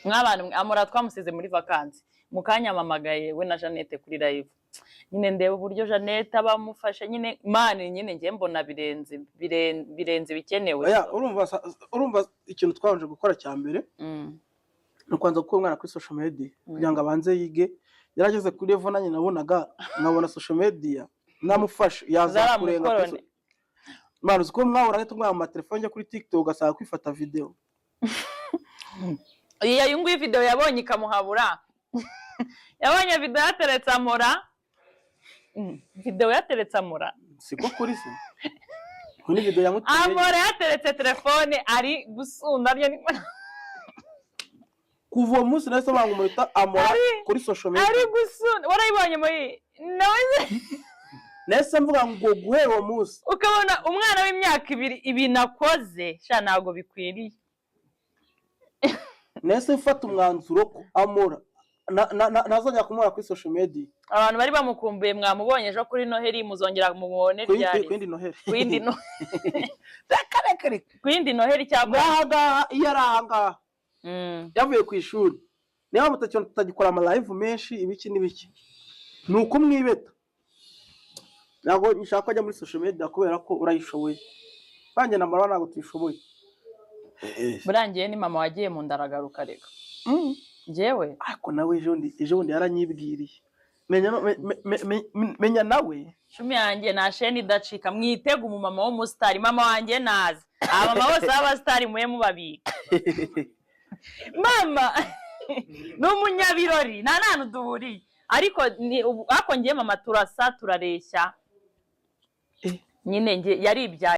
Mw'abantu mwe, Amora twamusize muri vakansi. Mu kanya amamagaye we na Jeannette kuri live nyine, ndeba uburyo Jeannette aba amufashe nyine. Man, nyine njye mbona birenze, birenze ibikenewe. Oya, urumva ikintu twabanje gukora cya mbere ni ukubanza gukura umwana kuri social media kugira ngo abanze yige. Yarageze kuri level nanjye nabonaga nkabona social media namufashe yazakurenga kuri Zaramukorone. Man, uzi ko mwahora ahita umwana mu matelefone, njya kuri TikTok ugasanga kwifata video. Iyo uyu nguyu video yabonye ikamuhabura, yabonye video yateretse Amora. Video yateretse Amora. Siko kuri se ngo ni video yamuteye. Amora yateretse telefone ari gusunda ryo Kuva uwo munsi nahise banga umuntu Amora kuri social media. Ari gusunda, warayibonye muri nawe? Nahise mvuga ngo guhera uwo munsi Ukabona umwana w'imyaka 2 ibintu akoze, sha, ntabwo bikwiriye. Nahise mfata umwanzuro ko Amora ntazongera kumubona kuri social media. Abantu bari bamukumbuye mwamubonye ejo kuri Noheli, muzongera mumubone ryari? Ku yindi Noheli. Ku yindi no Reka, reka, reka. Ku yindi Noheli cyangwa Ngaha ngaha, iyo ari aha ngaha yavuye ku ishuri, niyo mpamvu tutagikora ama live menshi, ibiki n'ibiki, ni ukumwibeta. Ntabwo nshaka ko ajya muri social media kubera ko urayishoboye, banjye na mama ntabwo tuyishoboye. Burangiye ni mama wagiye mu nda aragaruka reka. Njyewe Ariko nawe ejo bundi yaranyibwiriye, menya no- me- me- me- me- menya nawe. Cumi yanjye nta sheni idacika. Mwitege umumama w'umusitari. Mama wanjye nazi abamama bose b'abasitari muye mubabika. Mama ni umunyabirori, nta n'ahantu duhuriye, ariko ni ariko njye mama turasa, turareshya. Nyine njye yaribyaye.